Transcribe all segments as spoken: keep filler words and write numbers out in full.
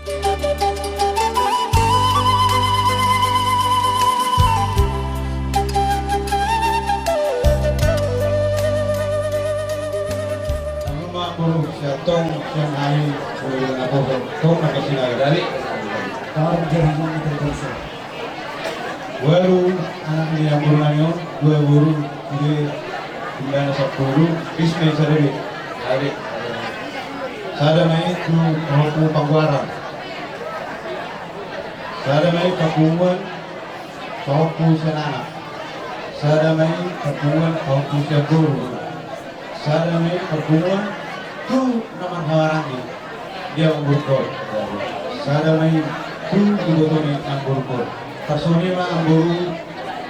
Namboru, sian tong, sian ahu, Hulahula Naposo, tong na kasinaga dali. Tarung jadi yang terbiasa. Ualu anak ni namboru nami on, dua boru, sude jumlahna sampulu, bis ma i sada be. Sada. Sada ma i tu pahompu panggoaran. Sada ma i parpunguan pahompu sian anak. Sada ma i parpunguan pahompu sian boru. Sada ma i parpunguan tu na marhahamaranggi di amangboru on. Sada ma i tu iboto ni amangboru on. Tarsongon i ma amangboru,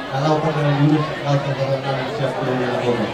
na laho pardalanan ni ulos, laos pardalanan ni siap tu Hulahula Naposo.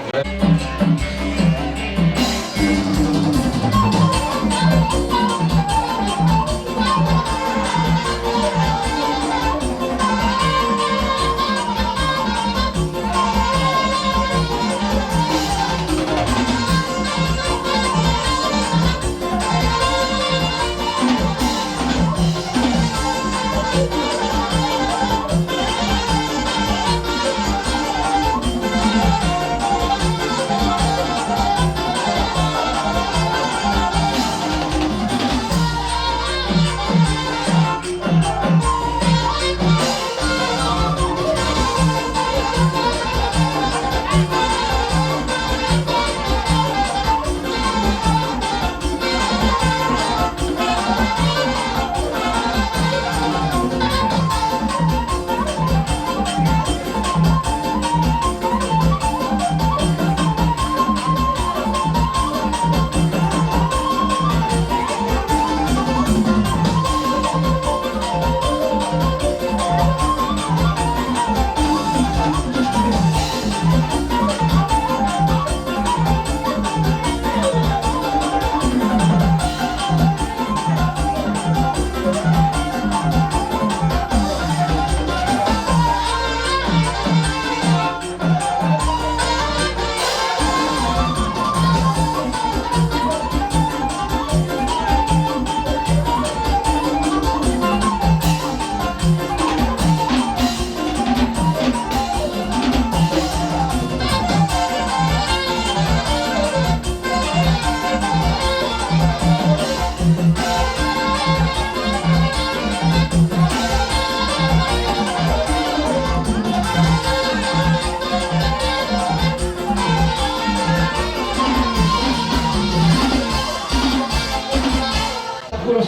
Ulos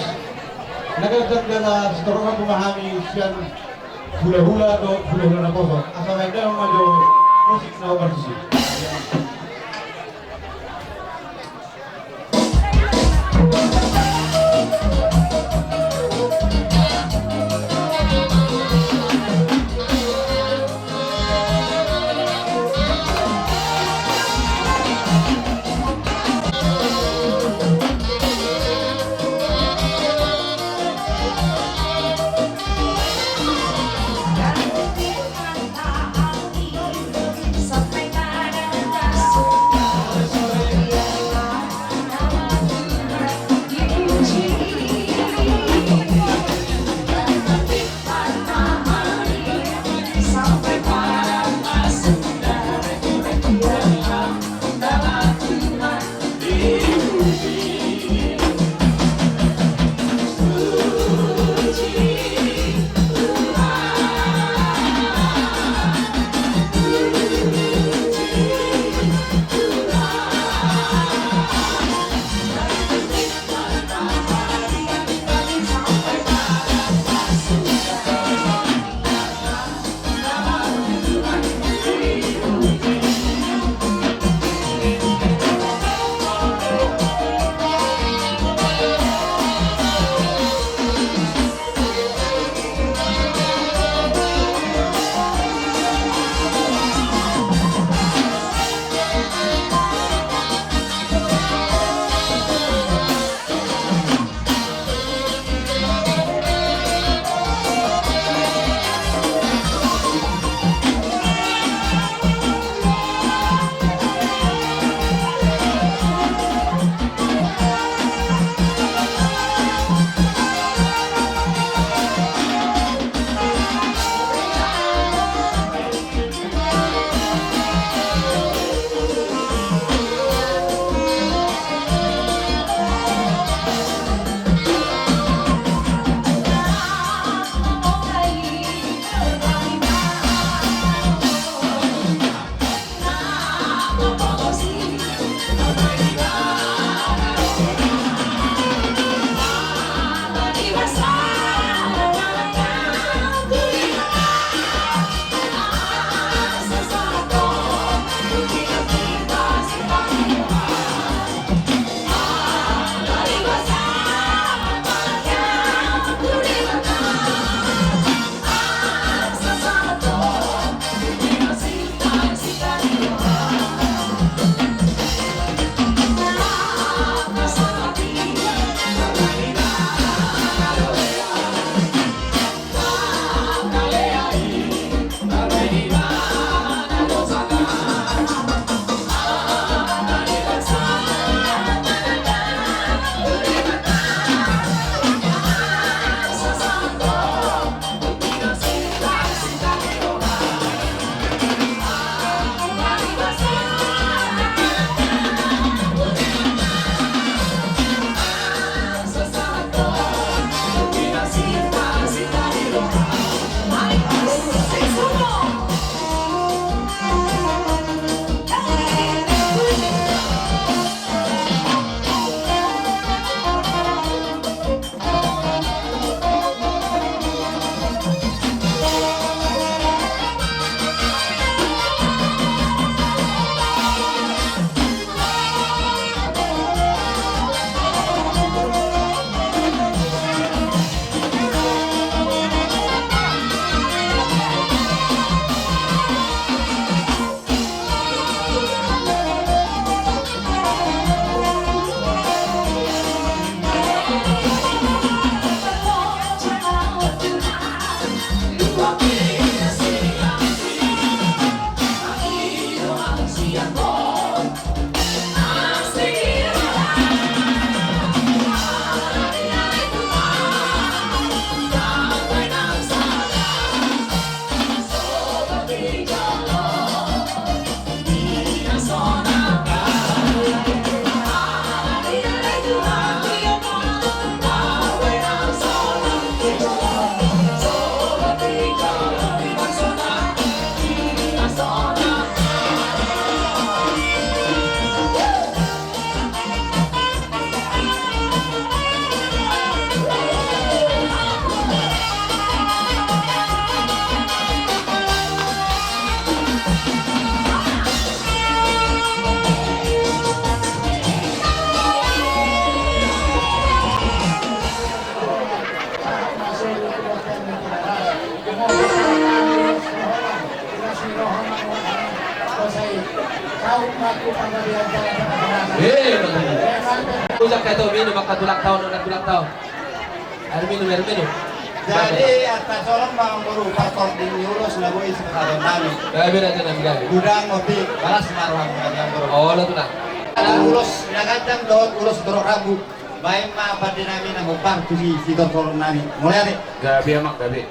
na gabe jala sitorop ma hami sian Hulahula dohot Hulahula Naposo. Asa baen damang ma jo musik na hombar tusi. Ujak ka tu minum, angka tulang taon, anak tulang taon. Air minum, air minum. Jadi, angka songon i ma amangboru, partording ni ulos na boi sipasahaton nami. Gabe, raja nami, gabe. Godang otik, balas ma roham, amangboru. Olo, tulang. Ulos na ganjang dohot ulos torop rambu. Baen ma pande nami na hombar tu si, sitortoronnami. Mauliate. Gabe, amang, gabe.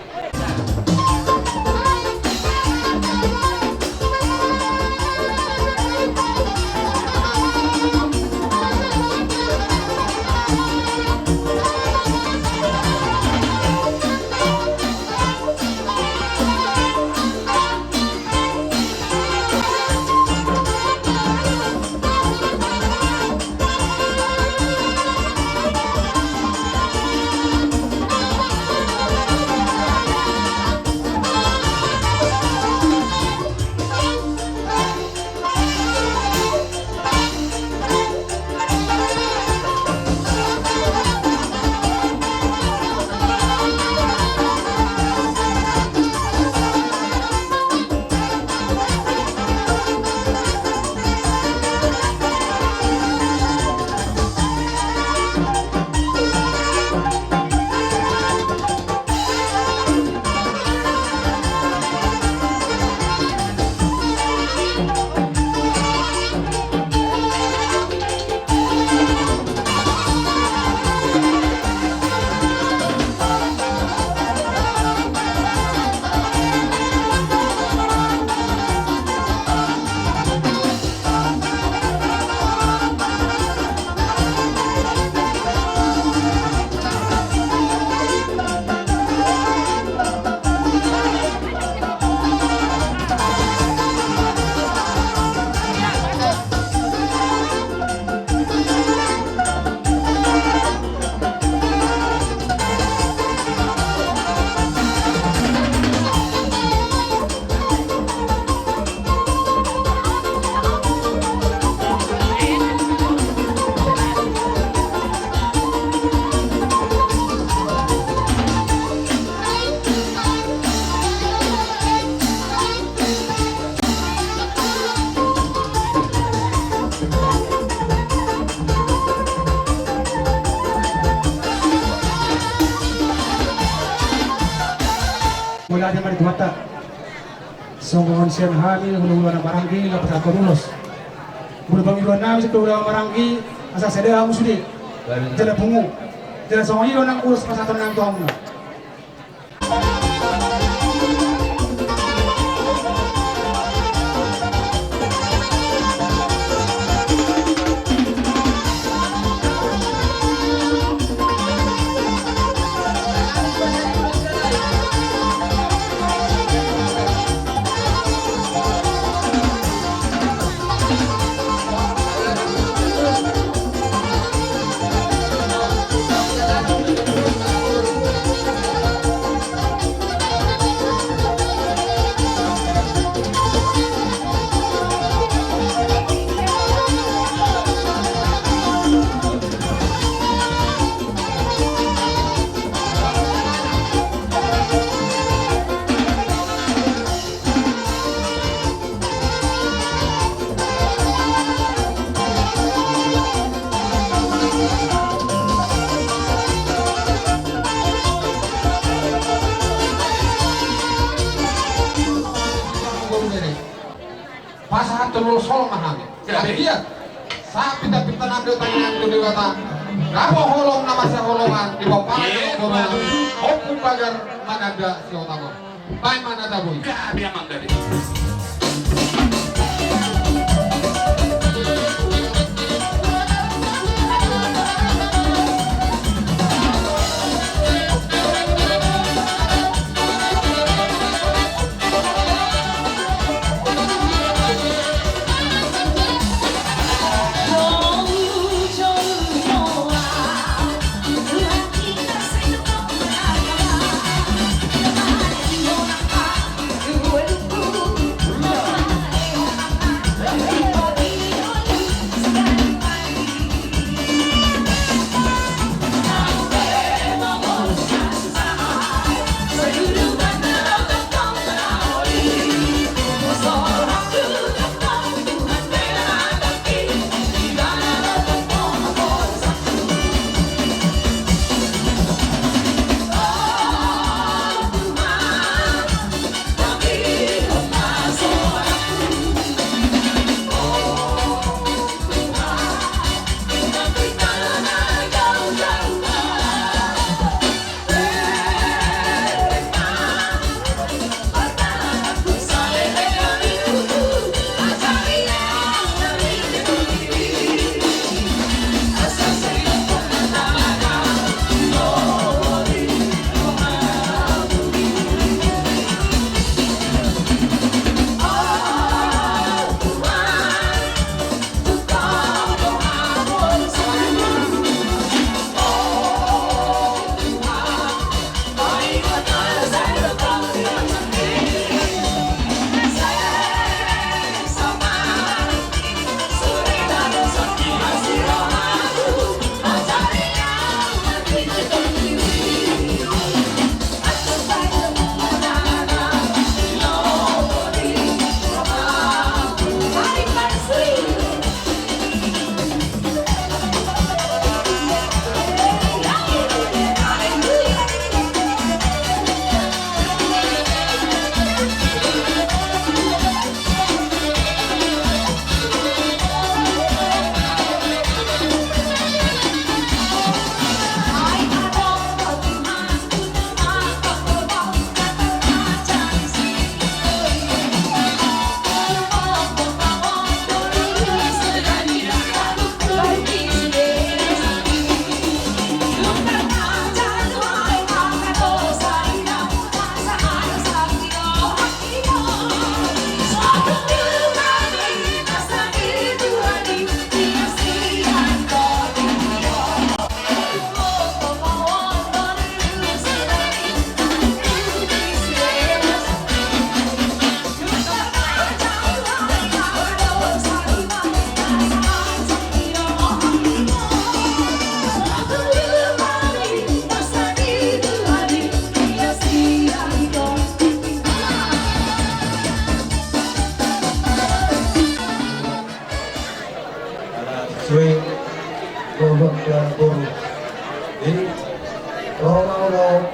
Mauliate ma di Tuhanta. Songon sian hami hulahula na maranggi, laho pasahathon ulos. Molo pangidoan nami sian hulahula na maranggi, asa sada hamu sude. Jala pungu. Jala songon i do nang ulos pasahaton nami tu hamuna. Pasahat tolu solo ma hami. Jadi, iya. Sahat pinta-pinta nami do tangiang tu Debata. Dapot holong na masihaholongan di bopara ni boru nami. Ompu Pagar Mananda Sihotamor. Baen ma na tabo i. Gabe, amang, gabe.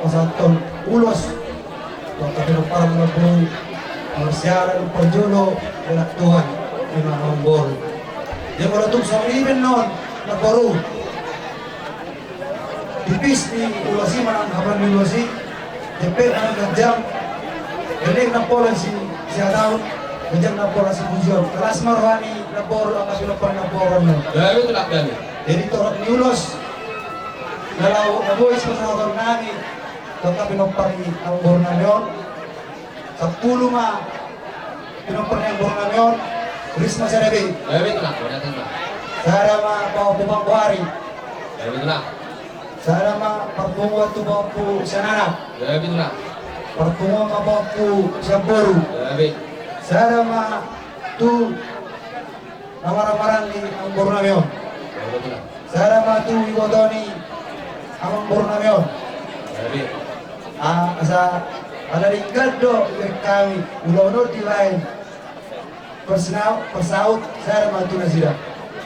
Pasahathon ulos tu angka pinompar na boi, molo siala dohot parjolo, enak Tuhan, ima amangboru. Ia molo tung songon i pe annon, amangboru. Tipis ni ulos i manang hapan ni ulos i, jempek manang ganjang, gelleng na pola si, siataon, ganjang na pola si pujion. Las ma roha ni amangboru, angka pinompar ni amangboru annon. Jadi torop ni ulos na laho na boi sipasahaton nami tu angka pinompar ni amangboru nami on. Sampulu ma pinompar ni amangboru nami on. Risma sada be. Sada ma pahompu panggoari. Sada ma parpunguan tu pahompu sian anak. Parpunguan ma pahompu sian boru. Sada ma tu na marang-marang ni amangboru nami on. Sada ma tu iboto ni amangboru nami on. Asa ala denggan do hami ulaon on dibaen. Parsaut sada ma tu nasida.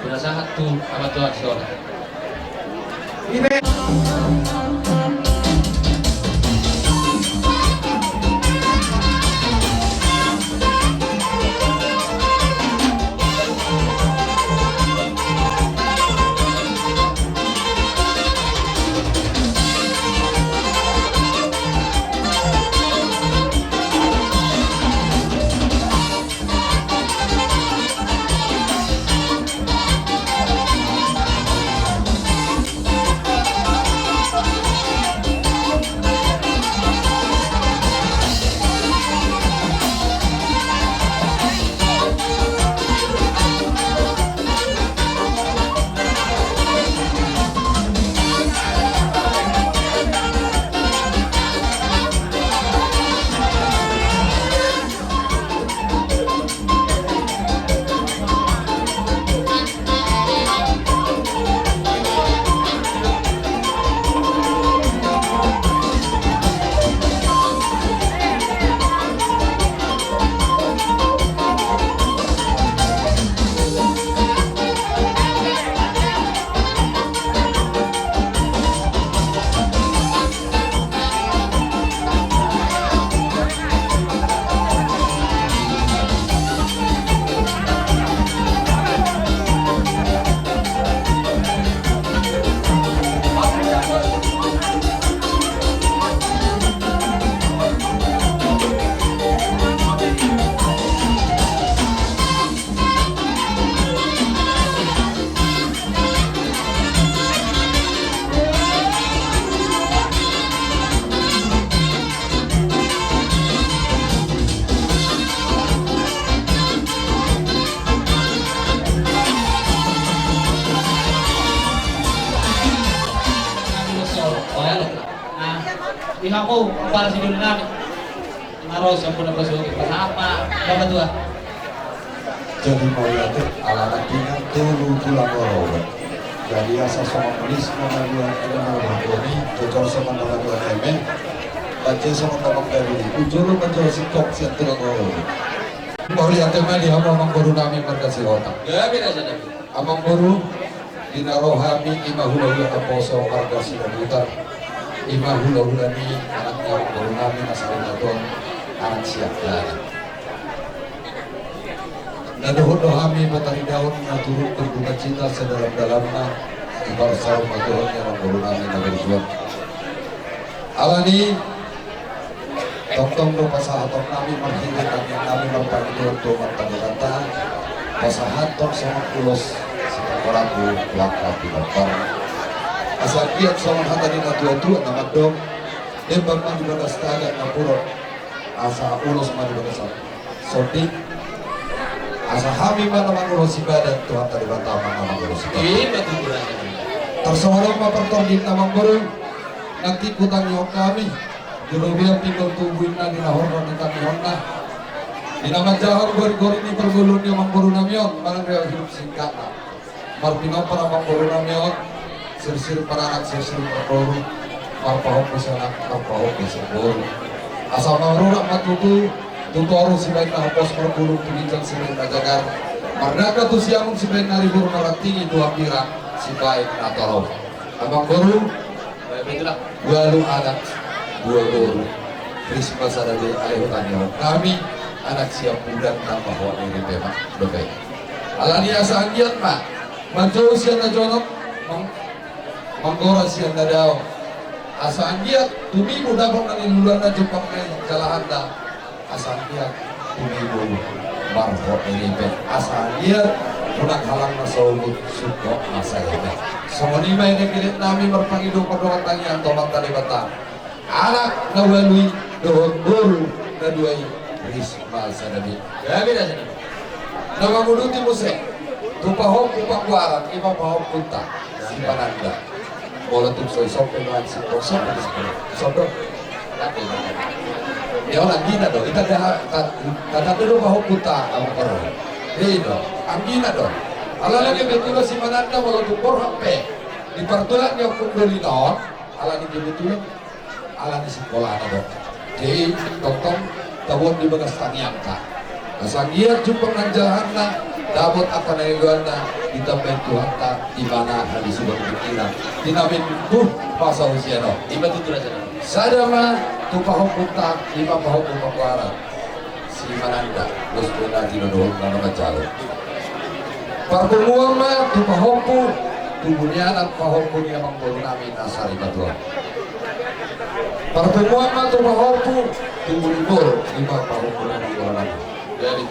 Pasahat tu amang tuan sona. Ima ho, umpar sidul nami. Naros, ampun, apa sudah bersama, Bapak Tua. Jadi mauliate, ala na tinggal tolu tulang oro. Jadi asa songon lis na dua, ina na dua ni, jojor songon na dua ni. Baca songon na dua ni. Ujur manjua singkop sian tulang oro. Mauliate ma di hamu amangboru nami marga Sihotang. Amangboru, di na ro hami ima hulahula naposo marga Sidabutar, ima hulahula ni anak ni amangboru nami na saringaton anak siangkangan. Na dohot do hami pataridaon na turut berdukacita sedalam-dalamna di parsaur matua ni amangboru nami na berjuang. Alani tongtong do pasahaton nami marhite tangiang nami marpangidoan tu Amanta Debata, pasahathon songon ulos sitakoran tu angka pinompar. Asa anggiat songon hata ni natuatua na mandok, demban ma di bagas tagak na purok, asa ulos ma di bagas sondi. Asa hami ma na mangulosi badan, Tuhanta Debata ma na mangulosi badan. Tarsongon on ma partondion na amangboru. Nangkin hutangihon hami di robean pinggol tubu inna di na horong ni tangihonna, di na manjahar gori-gori ni pargoluon ni amangboru nami on manang real hidup singkatna. Marpinompar amangboru nami on, sirsir paranak, sirsir parboru, marpahompu sian anak, marpahompu sian boru. Asa marurat ma tutu tu toru sibaen na hopos, marbulung tu ginjang sibaen na jagar, mardangka tu siamun sibaen na ribur, marantigi tu hambirang sibaen na torop. Amangboru, Ualu anak, dua boru, Risma sada be, ale hutangihon hami anak siampudan, tamba hohom ni ripe ma dope. Alani asa anggiat ma manjou sian na jonok, mang-, manggora sian na dao. Asa anggiat tumibu dapot na niluluanna, jumpang na jalahanna. Asa anggiat tumibu marhohom ni ripe, asa anggiat unang halang na saogot, sungkot na saemet. Songon i ma, i na gilek nami marpangidoan dohot tangiang tu Amanta Debata. Anak na ualu i dohot boru na dua i, Risma sada be. Gabe da sada. Na manguduti muse tu pahompu panggoaran, i ma pahompunta Simananda. Molo tung so i, sope ma si, oh, sope ma si, sope. Ia, on anggina do, ita da, ta, ta, ta do pahompunta, amang boru. I do, anggina do. Alana kebetulan Simananda molo tung borhat pe di partulang ni ompung dolina on, alani kebetulan, alani sikolana do. Jadi tongtong taboan di bagas tangiangta. Asa anggiat jumpang na jalahanna, dapot angka na niluluanna, ditambai Tuhanta, di mana hali sudah pikiran. Di na mamintu masa usia do. I ma tutu na sada. Sada ma tu pahompunta, i ma pahompu panggoaran. Simananda, dos bona di na dohot na manjalo. Parpunguan ma tu pahompu, tu bunianan pahompu ni amang boru nami na sarimatua. Parpunguan ma tu pahompu, tu buni boru, i ma pahompu ni amang boru nami. Jadi,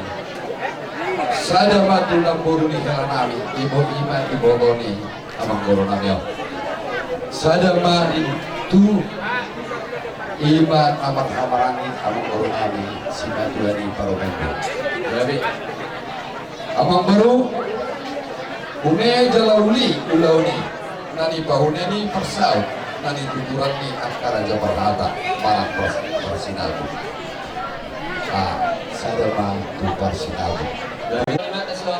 sada ma tu namboru ni hela nami, ibo, i ma iboto ni amang boru nami on. Sada ma i tu, i ma amang hela nami, amang boru nami, simatua ni parumaen. Jadi, amang boru, une jala uli ulaon i, na nipahune ni parsaut, na nituturan ni angka raja parhata, manang pars-, parsinagot. Ah, sada ma tu parsinagot.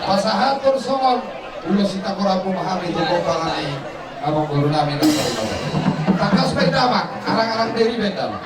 Pasahathon songon ulos i, tangkas rambu ma hami tu pomparan ni amang boru nami na sarimatua. Tangkas baen damang, arang-arang diri baen damang.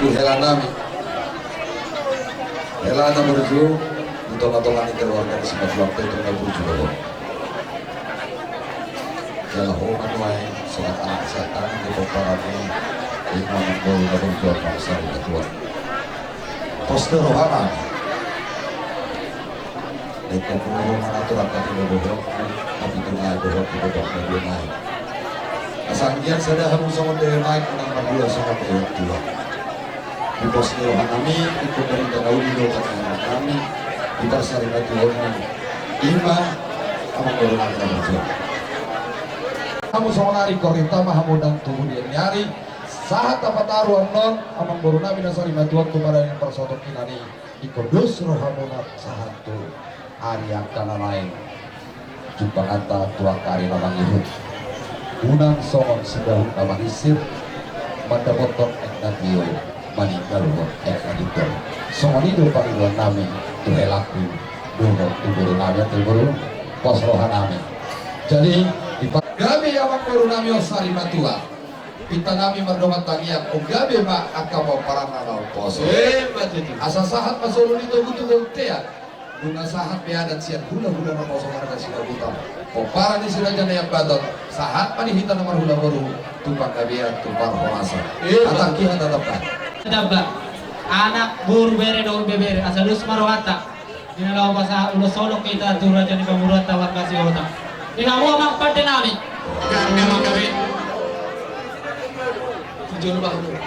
Tu hela nami, hela na burju, di tonga-tonga ni keluarga ni si Matuang Petruk na burju do ho. Jala ho ma nuaeng Songon anak sian tangan ni pomparan i, ima amangboru na berjuang bangsa i na tuan. Pos do rohana. Naeng hamu ro mangatur angka tiga bohong, tapi tengah bohong tiga bohong na dua nai. Asa anggiat sada hamu songon dewek nai, unang mardua songon dewek tua. Di pos ni rohanami, ingkon marhite na uli do pangidoannami di parsarimatuaon, ima amangboru nami na berjuang. Hamu songon ari, ingkon rita ma hamu nang tubu di ari. Sahat tapataru annon amangboru nami na sarimatuaon tu maranin parsatongkinan i. Ingkon dos rohamuna sahat tu ari angka na lain. Jumpanganta tu angka ari na mangihut. Unang songon sidahut na mangisir, mandapothon aek na tio, maninggalhon aek na tinggal. Songon i do pangidoannami tu helangku dohot tu boru nami, tu boru, pos rohanami. Jadi, di pa-, gabe amangboru nami on sarimatua. Pinta nami mardongan tangiang, on gabe ma angka pomparanna na umposo. Ima tutu. Asa sahat ma solu ni togu tu bontean. Nunga sahat be adat sian hulahula na poso marga Silabutar, pomparan ni Si Raja Naiambaton, sahat ma di hita na marhula boru tu panggabean, tu parhorasan. Ima. Hatangki hata tamba. Tamba. Anak, boru, bere dohot ibebere, asa dos ma rohanta. Di na laho pasahat ulos holong hita tu raja ni pamoruonta marga Sihotang. Di hamu amang pande nami. Gabe, gabe. Tujuan bahu.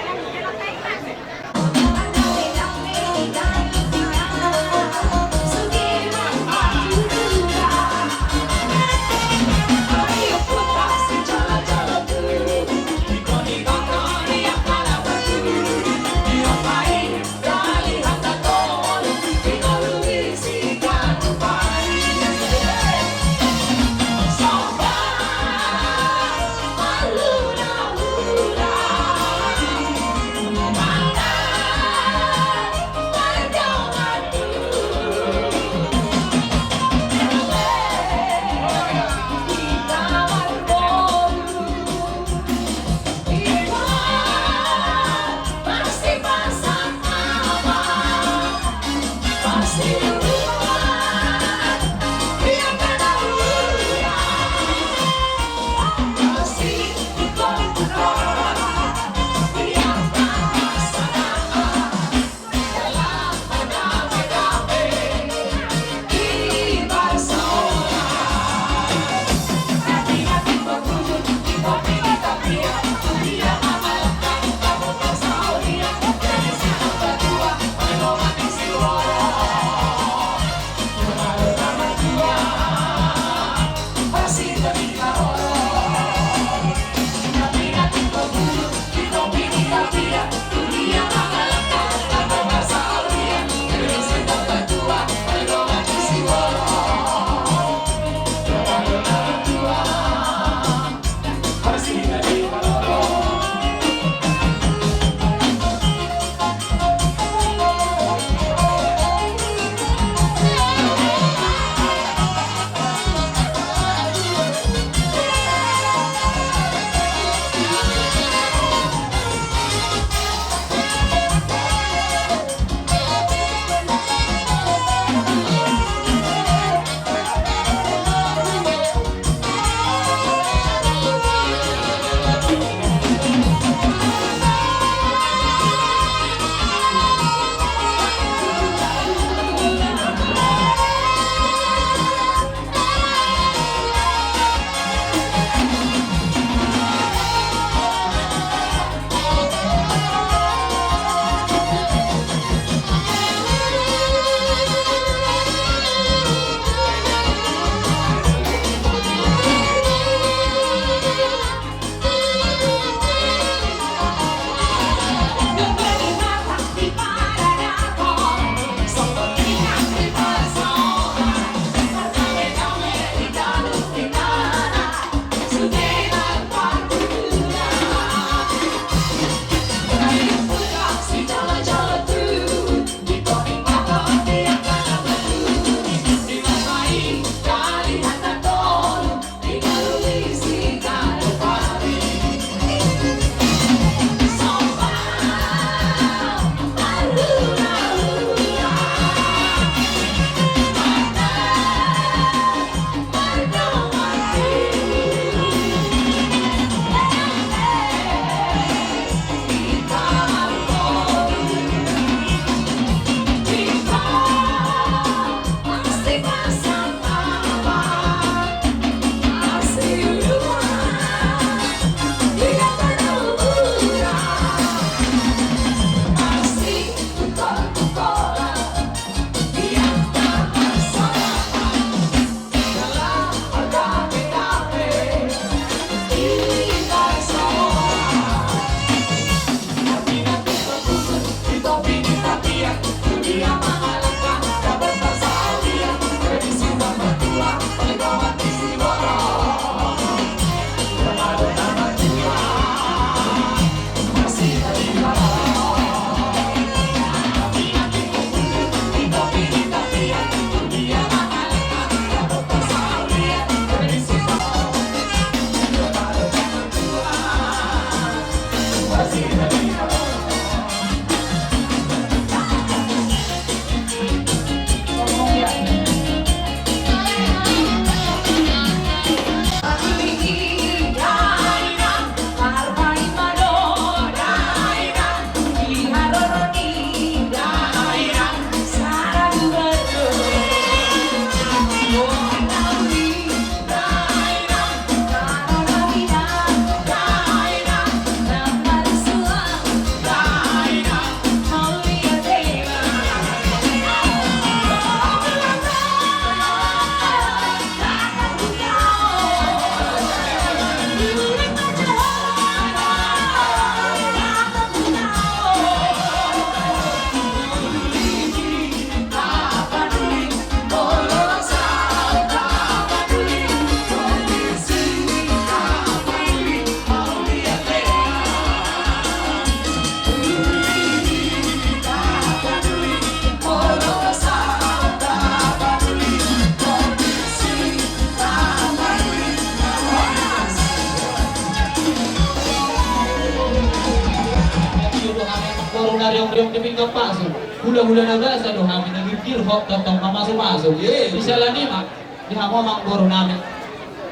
Boru na riong-riong di pinggan pasu, hula-hula na basa do hami na girgir hot tongtong mamasu-masu. Di siala ni i ma di hamu amang boru nami.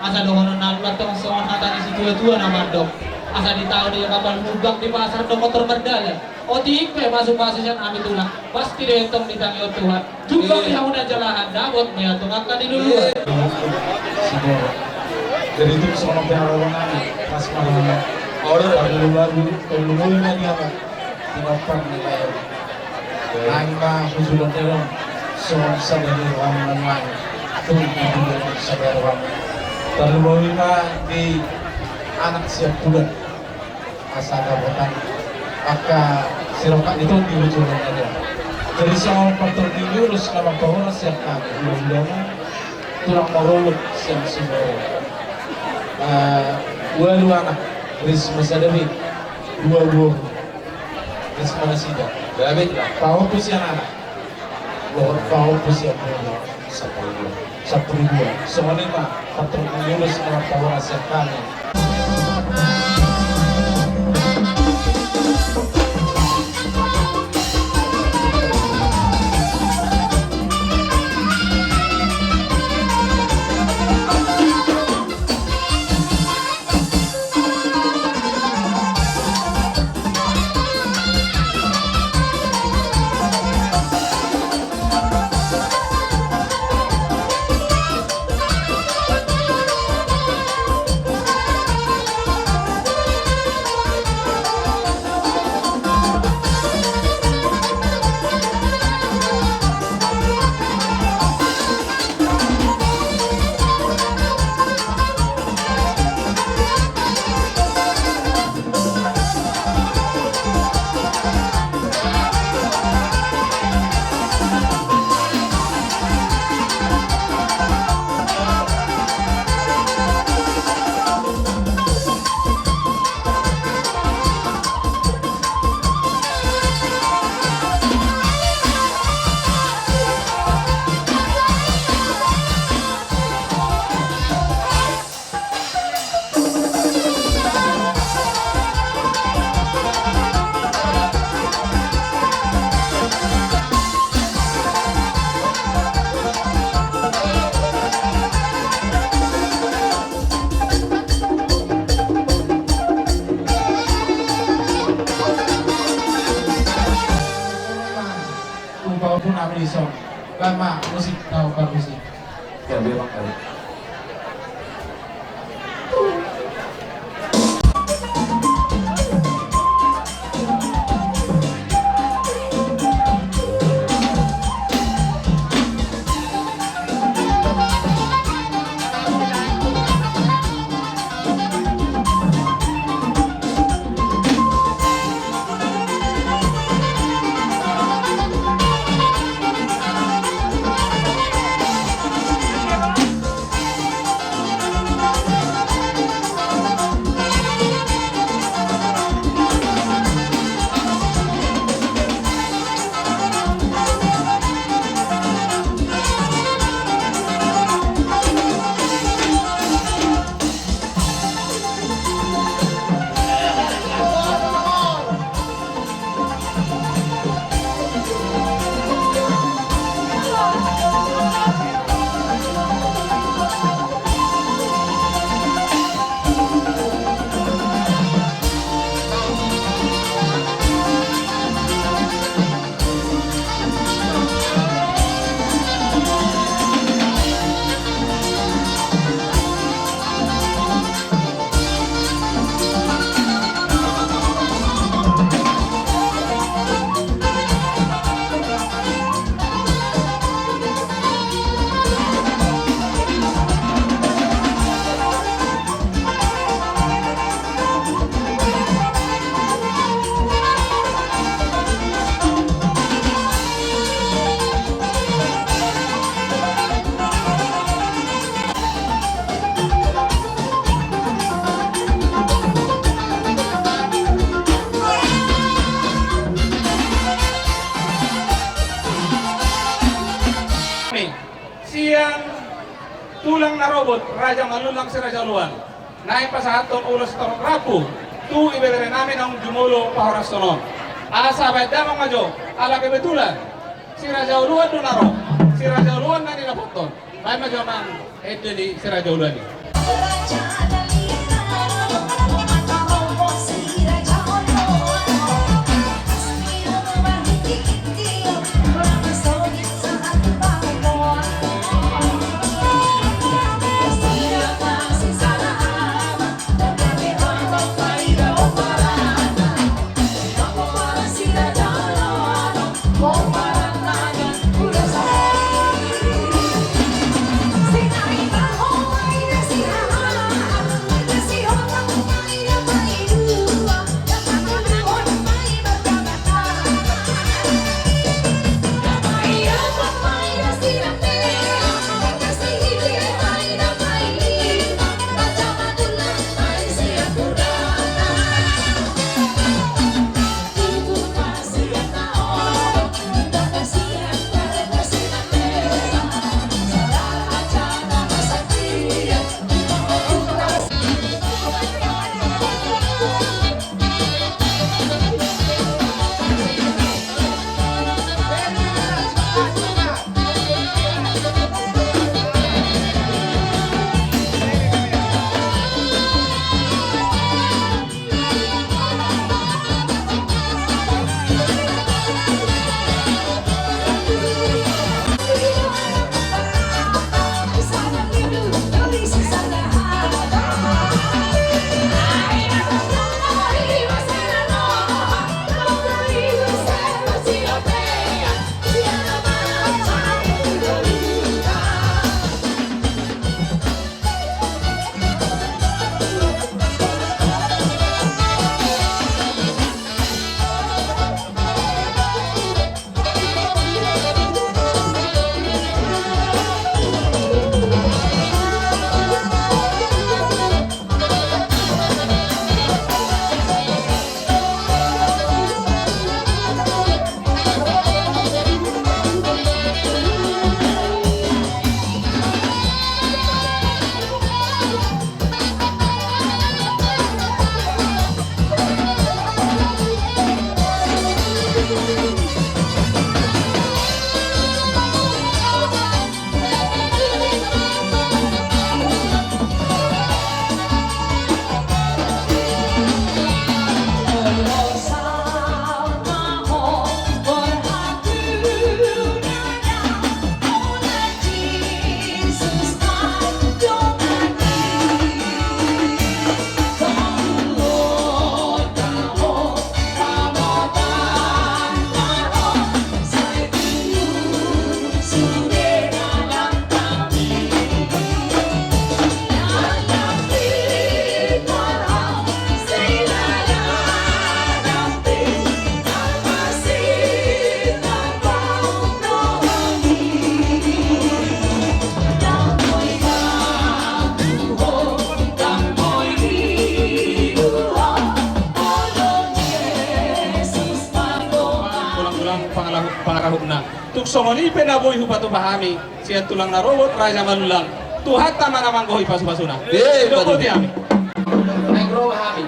Asa dohonon nami ma tong songon hata ni situa-tua na mandok: Asa di taon i kapal mumbang, di pasar do motor mardalan. Otik pe pasu-pasu sian hami tulang, pasti do i tong ditangihon Tuhan. Jumpang di hamu na jalahan, dapot ma i tong angka di luluan. Jadi tu songon pengalaman nami pas marhaha. Ora lagu-lagu, lagu-lagu na di hamu. Tinompar ni lae. Nang ma hujulon dalan songon sada ni ruang manang tung hujulon sada ruang. Tarlumobi ma di anak siampudan asa dapotan angka sirongkap ni tondi hujulon dalan. Jadi songon partondion ni ulos na marpahoras sian hami hula-hula tulang marolop sian Sumoro. Ualu anak, Risma sada be, dua boru. Risma nasida. Paopu sian anak. Dohot paopu sian boru. Sampulu dua. Sampulu dua. Songon i ma patron ni ulos na marpahoras sian hami. Upa pun abri song. Bang ma musik tau perkusi. Ya, biar bang kali. Tulang na robot, Raja Manullang Si Raja Uluan, naeng pasahathon ulos torop rambu tu ibebere nami naung jumolo pahorashon on. Asa baen damang ma jo, ala kebetulan Si Raja Uluan do na ro, Si Raja Uluan na nidapothon. Baen ma jo amang ende ni Si Raja Uluan i. Tulang-tulang, pangalaho-, pangarahutna. Tung songon i pe na boi hupatupa hami sian tulang na robot Raja Manullang. Tuhanta ma na manggohi pasu-pasuna. Eh, didok boti hami. Naeng ro ma hami.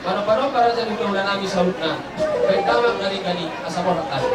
Panompa-nompa raja ni hulahula nami saluhutna. Baen damang na denggan i asa borhat hami.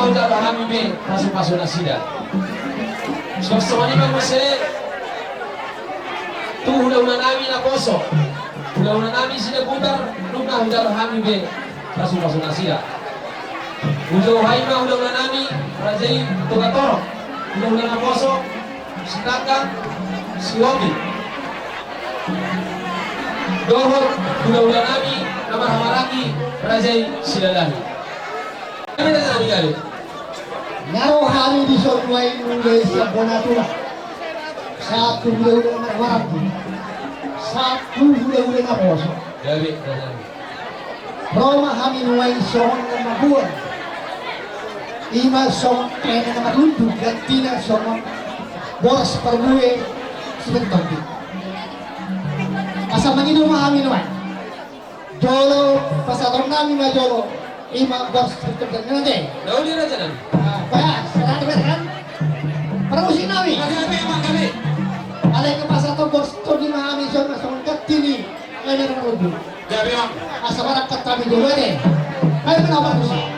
Hujalo hami be pasupasu nasida. Songon i ma muse tu hulahula nami naposo, hulahula nami Sidabutar, nunga hujalo hami be pasupasu nasida. Hujalo hami ma hulahula nami raja i Togatorop, hulahula naposo, Sitanggang, Sihombing. Dohot hulahula nami na marhahamaranggi raja i Silalahi. Gabe raja nami, gabe. Na ro hami dison nuaeng mulai sian bona tulang, sahat tu hulahula na marhahamaranggi, sahat tu hulahula naposo. Gabe raja nami. Ro ma hami nuaeng songon na mabuan, i ma songon pene na marlundu, gantina songon boras parbue sian tondi. Asa mangido ma hami nuaeng. Jolo pasahaton nami ma jolo, i ma boras sian tondi, ate. Uli raja nami. Ah, pas, serah tu kan. Parmusik nami. Gabe, gabe, amang, gabe. Alai pasahaton boras sian tondi ma hami songon, songon ganti ni. Gabe, amang. Gabe, amang. Asa barangkat hami jolo, ate. Baen ma na parmusik.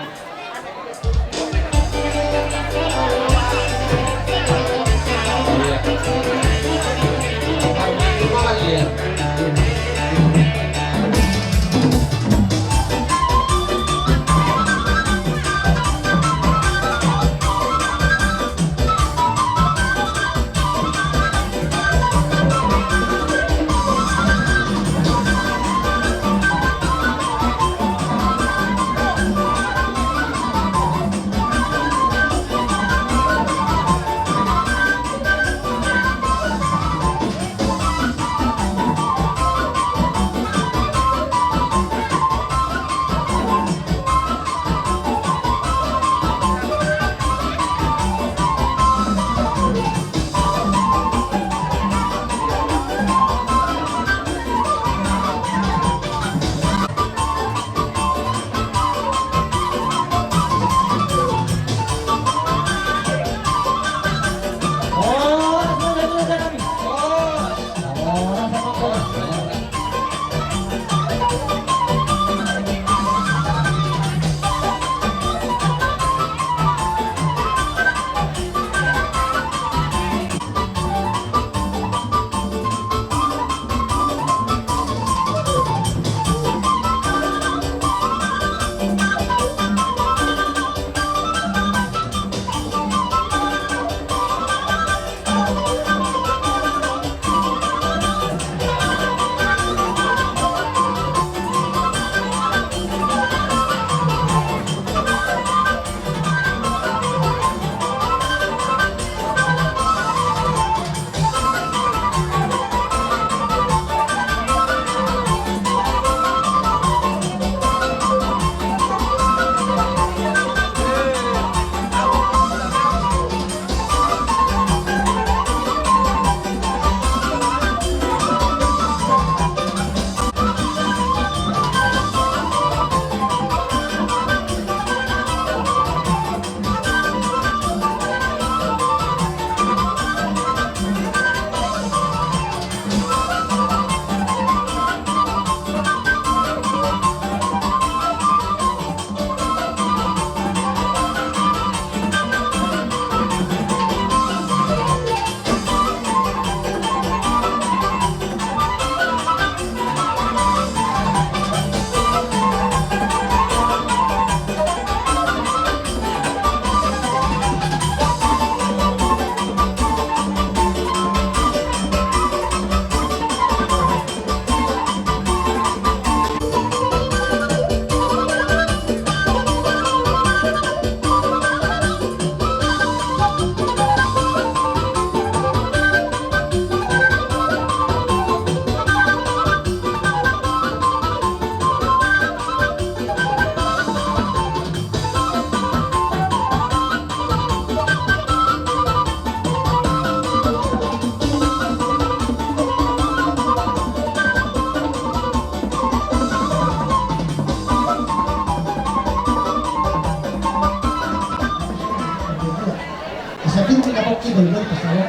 Asa pir ma na pokki, boi, boi, pasawa.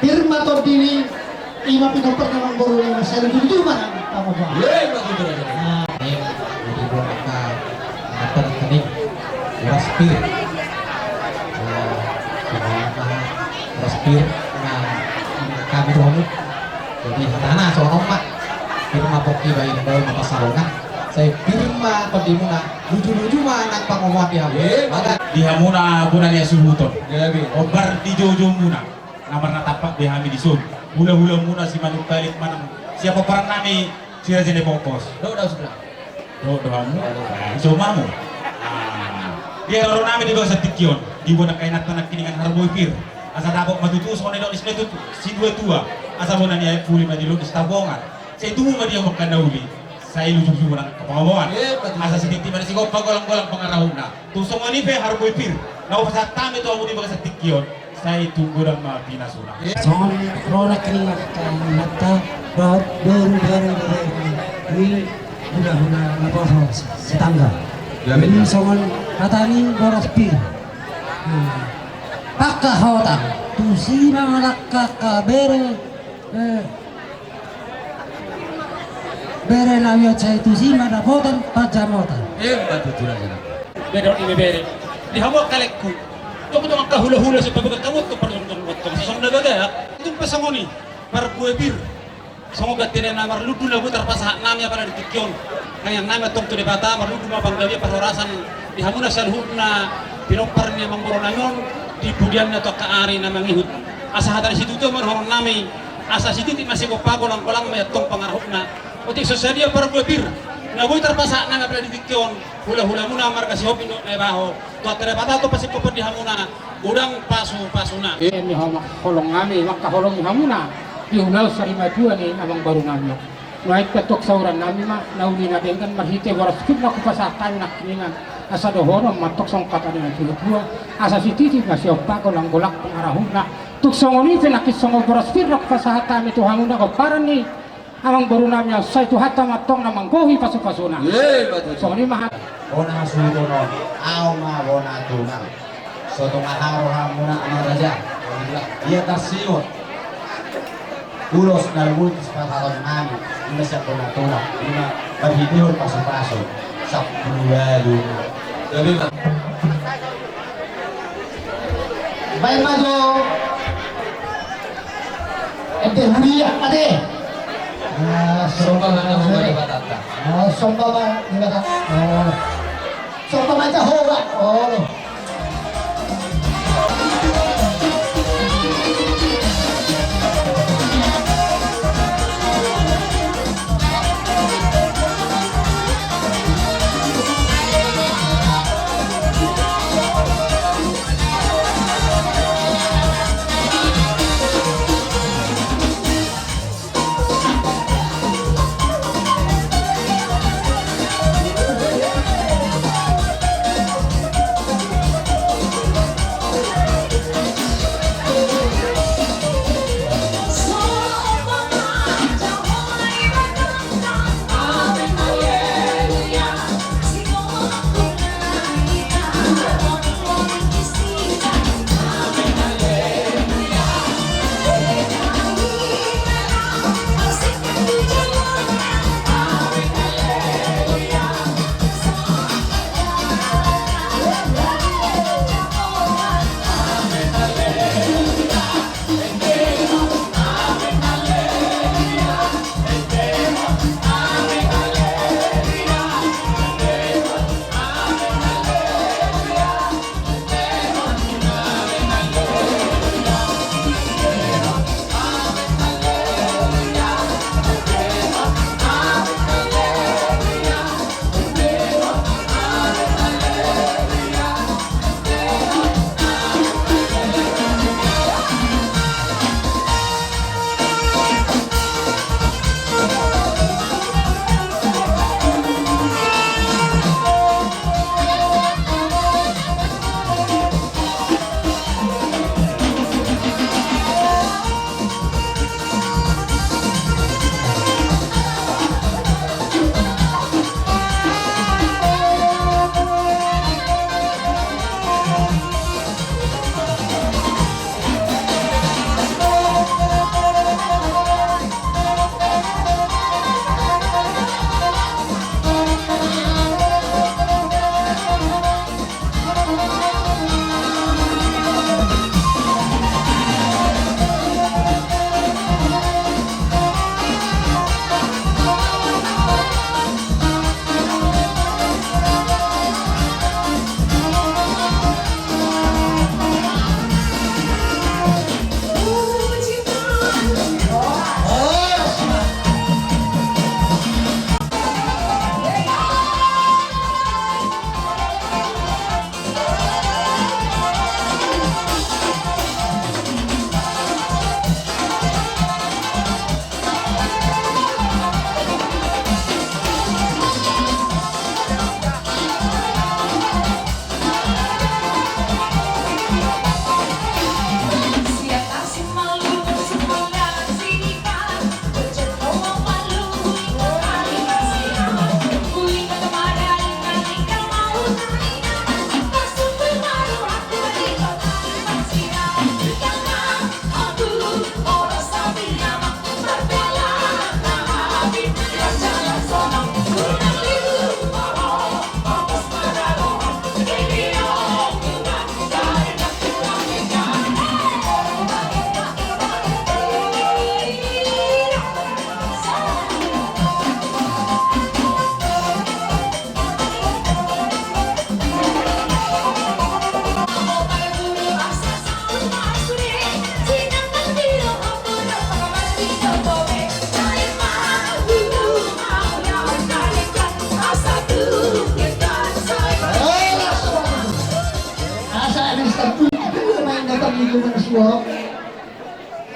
Pir ma tondi ni, i ma pinompar ni amangboru ni, saluhutna ma nang pangomoan. Ia, i ma tutu, raja. Ah. Ni, di buat angka, angka ni, uras pir. Pir ma hami tu hamu. Jadi hatana songon on ma. Pir ma pongki bahen, bahen ma pansalongan. Sai pir ma tondimuna. Luju-luju ma nang pangomoan di hamu. Maka di hamuna bona ni hasuhuton. Gabe. Hombar di joujou muna. Na marnatampak be hami dison. Hula-hula muna si Manuk Balit manang siapa paran nami si Raja ni Pongkos. Dohot do hamu. Dohot do hamu. Nah, iso ma hamu. Nah, di haroro nami di bagasan tingki on. Diboan angka inanta nangkiningan harbue pir. Asa dapot ma tutu songon nidok ni situa-tua. Asa bona ni aek puli ma di lut ni sitabongan. Sai tubu ma di hamu angka na uli. Sai luju-luju ma nang angka pangomoan. Asa sititi ma na sigompa golang-golang pangarahutna. Tung songon i pe harbue pir na hupasahat hami tu hamu di bagasan tingki on. Sai tung godang ma pinasuna. Songon ro nangkiningan angka inanta dohot boru-boru ni hula-hula naposo Sitanggang. Jadi songon hata ni boras pir. Pangkahota tusi ma mangalangka bere. Bere na biasa i tusi ma dapotan panjamotan. Emma tutu raja. Bere on i ma bere. Di hamu angka laengku. Tong-tong angka hula-hula sian paboakan hamu tong parjongjongontong songon na bagak. Tung pe songon i. Parbue pir. Songon ganti na marlundu na boi tarpasahat nami apala di tingki on. Tangiang nami antong tu Debata marlundu ma panggabean parhorasan di hamuna saluhutna pinompar ni amangboru nami on di pudianna tu angka ari na mangihut. Asa hata ni situa-tua ma dohonon nami. Asa sititi ma sigompa golang-golang ma i antong pangarahutna. Otik so sadia parbue pir na boi tarpasahat nami apala di tingki on, hula-hula muna marga Sihombing dohot Naibaho. Tuhanta Debata antong pasingkophon di hamuna godang pasu-pasuna. Eme ho mangkaholongi hamuna di ulaon sarimatua ni amangboru nami on. Nuaeng pe antong sahuran nami ma na uli na denggan marhite boras pir na hupasahat hami nangkiningan. Asa dohonon ma antong songon hata ni na tua-tua. Asa sititi ma sigompa golang-golang pangarahutna. Tung songon i pe nangkin songon boras pir na hupasahat hami tu hamuna gomparan ni amangboru nami on, sai Tuhanta ma antong na manggohi pasu-pasuna. Songon i ma hami. Bona hasuhuton on, ahu ma bona tulang. So tung aha rohamuna amang raja. Ia tarsingot ulos na lumobi sipasahaton nami. Ima sian bona tulang. Ima marhitehon pasu-pasu. Sampulu ualu. Gabe ma. Baen ma jo. Ente huria ate. Somba ma Jahowa Debatanta. Somba ma Jahowa Debatanta. Somba ma Jahowa.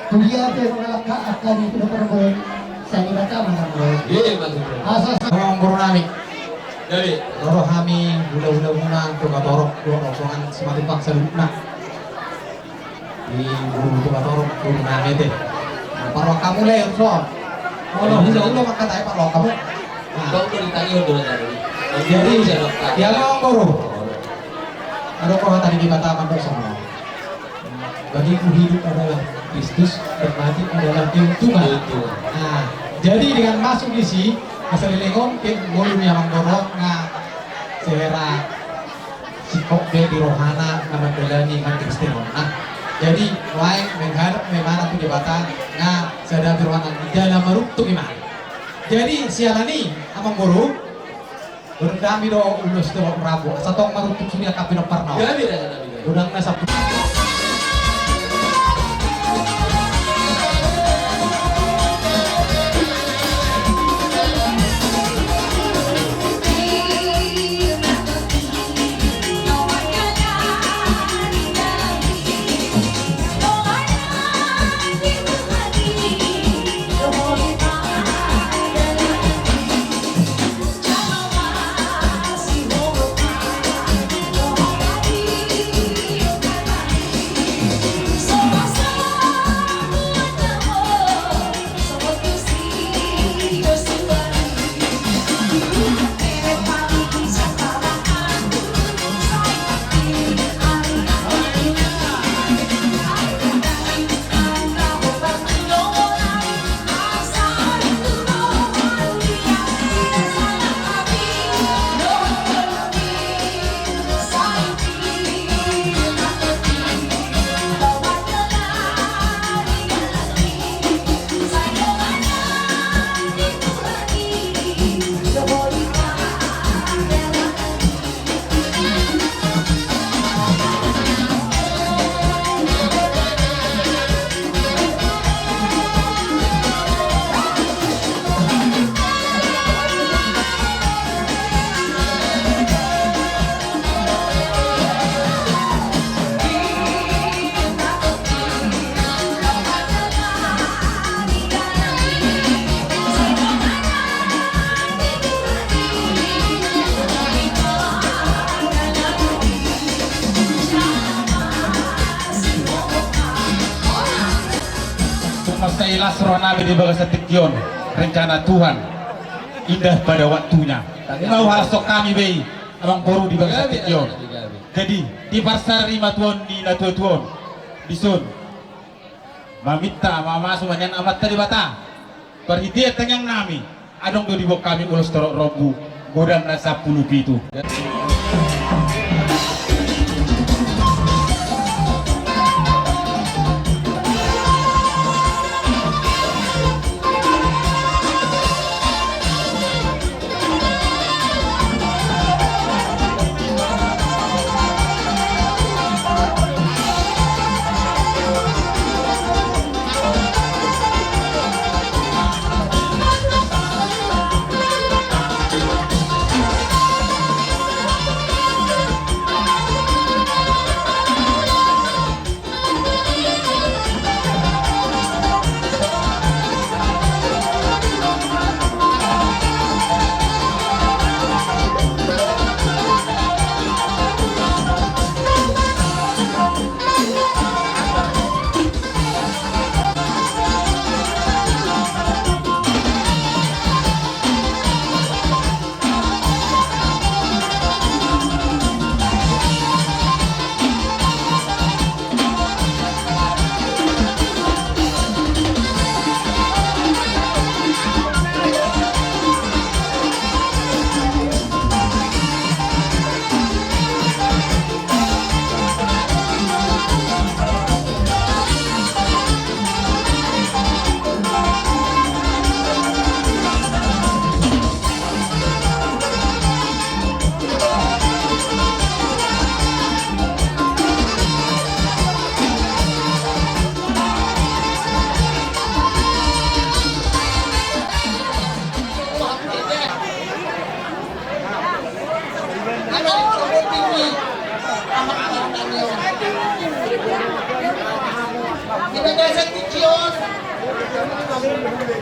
Tudia pe mangalangka angka di pinompar on. Sai Debata ma na manggohi. Iya, iya, Mas. Asa sa- Amang boru nami. Jadi, ro do hami hulahula muna Tuatorop, dohot rombongan Simatupang saluhutna. Di boru Tuatorop, boru nami ate. Parrohahon hamu le, Ros. Olo, hulahula mangkatai parrohahon hamu. Nah. Jadi, ya, Amang boru. Adong roha tadi di Batak mandok songon on. Bagiku hidup adalah Kristus dan mati adalah keuntungan. Keuntungan. Nah, jadi dengan masuk di si, asa leleng on, ke ngolu ni amang boru on, nga sera singkop be di rohana na mandalani hangkristenon. Nah, jadi, nuaeng menghadap ma ibana tu Debata, nga sada pe rohana di dalam maruntuk ibana. Jadi, siala ni, amang boru, Godang nami do ulos tu rambu, asa tong maruntuk sude angka pinomparna. Gabe da nami gabe. Godang na sapu. Tung mansai las rohanami di bagasan tingki on, rencana Tuhan indah pada waktunya. Nunga huhalashon hami be i, amang boru, di bagasan tingki on. Jadi, di parsarimatua ni natuatua on, dison maminta, mamasu ma nian Amanta Debata. Parhitean tangiang nami, adong do diboan hami ulos torop rambu, godang na sampulu pitu.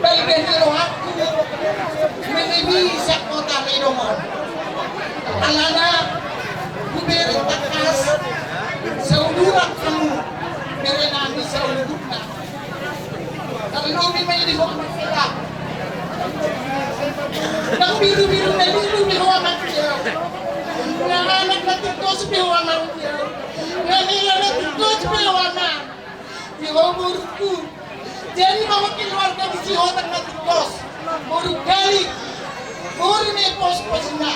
Balga ni rohangku, menebi sangkota ledong on. Alana, hubere tangkas, sauduran hamu, bere nami saluhutna. Tarlumobi ma i di ho anak hela. Nang birubiru na lulu pe ho anak hela. Nang anak na tingkos pe ho anak hela. Nang hela na tingkos pe ho anak. Di ho borungku. Jadi mangkilwar dari si Hotang na tingkos. Boru Galik. Boru ni pos-posna.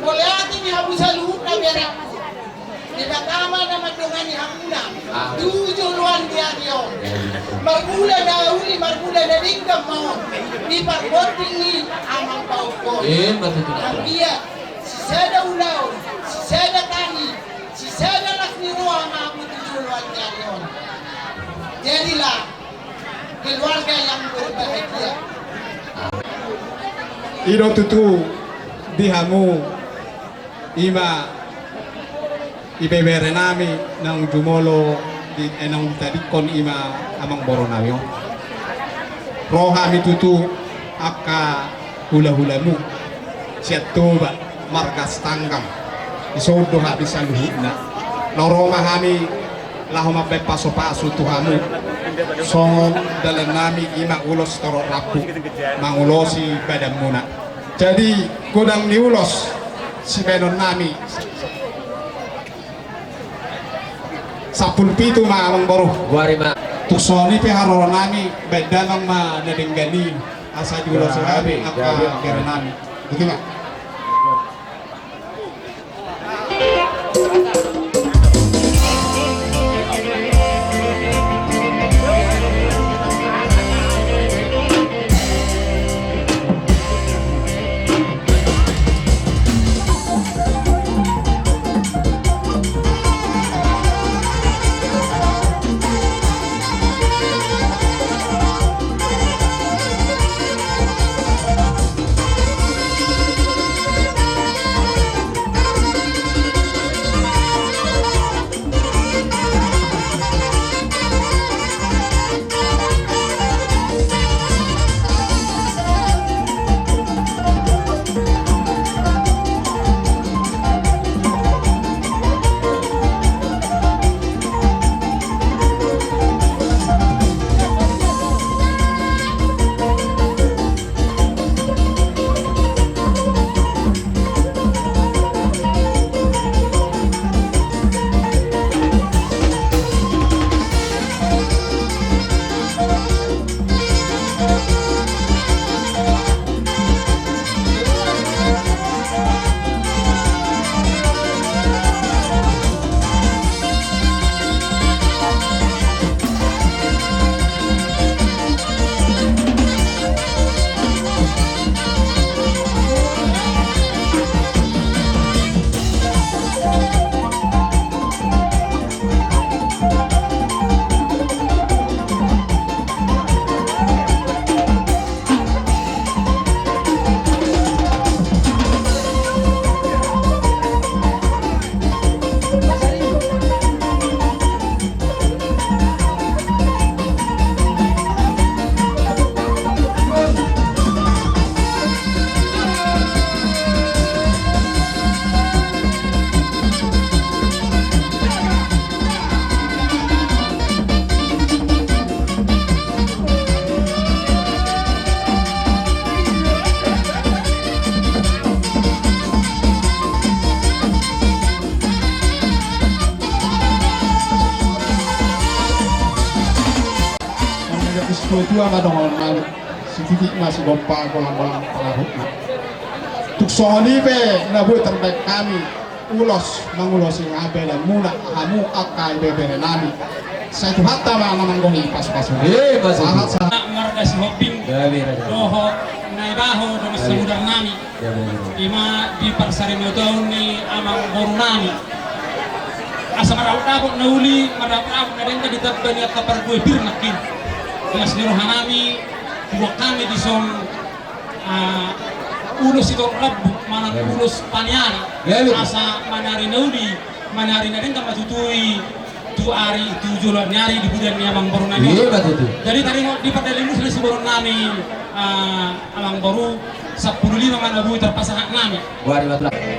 Mauliate di hamu saluhutna bere. Debata ma na mandongani hamuna. Ah. Tu joloan ni ari on. Marmula na uli, marmula na denggan ma on. Di parbonding ni amang pauhon. Eh, betul, betul. Anggia, sisada ulaon, sisada tani, sisada las ni roha ma hamu tu joloan ni ari on. Jadilah keluarga yang berbahagia. I do tutu di hamu, ima ibebere nami naung jumolo di, eh, naung ditadingkon ima amang boru nami on. Ro hami tutu angka hulahulamu sian Toba marga Sitanggang. Dison do hami saluhutna. Laho ro ma hami laho mambaen pasupasu tu hamu. Songon dalan nami ima ulos torop rambu mangulosi badanmuna. Jadi godang ni ulos sibaenon nami. Sampulu pitu ma amang boru. Boari ma. Tung songon i pe haroro nami, baen damang ma na denggan i, asa diulosi hami angka bere nami. Betul ma. Tua ma dongan nami, sititik ma sigompa, golang-golang pangarahutna. Tung songon i pe na boi tarbaen hami ulos mangulosi badanmuna, hamu angka ibebere nami. Sai Tuhanta ma na manggohi pasupasu. Eh, pasupasu. Sahat, sahat. Marga Sihombing. Ya, bere. Dohot Naibaho, dongan samudar nami. Ima di parsarimatuaon ni amang boru nami. Asa mardapot-dapot na uli, mardapot-dapot na denggan ditamba ni angka parguepir nangkin. Las ni roha nami, hubuat hami dison, ah, ulos sitorop rambu, manang ulos paniari. Asa manari na uli, manari na denggan ma tutu i. Tu ari, tu jolo ni ari di bulan ni amangboru nami. Iya, betul tu. Jadi tadi mau di pardalanan ni siborun nami, ah, amangboru, sampulu lima ma na boi tarpasahat nami. Wah, di betul.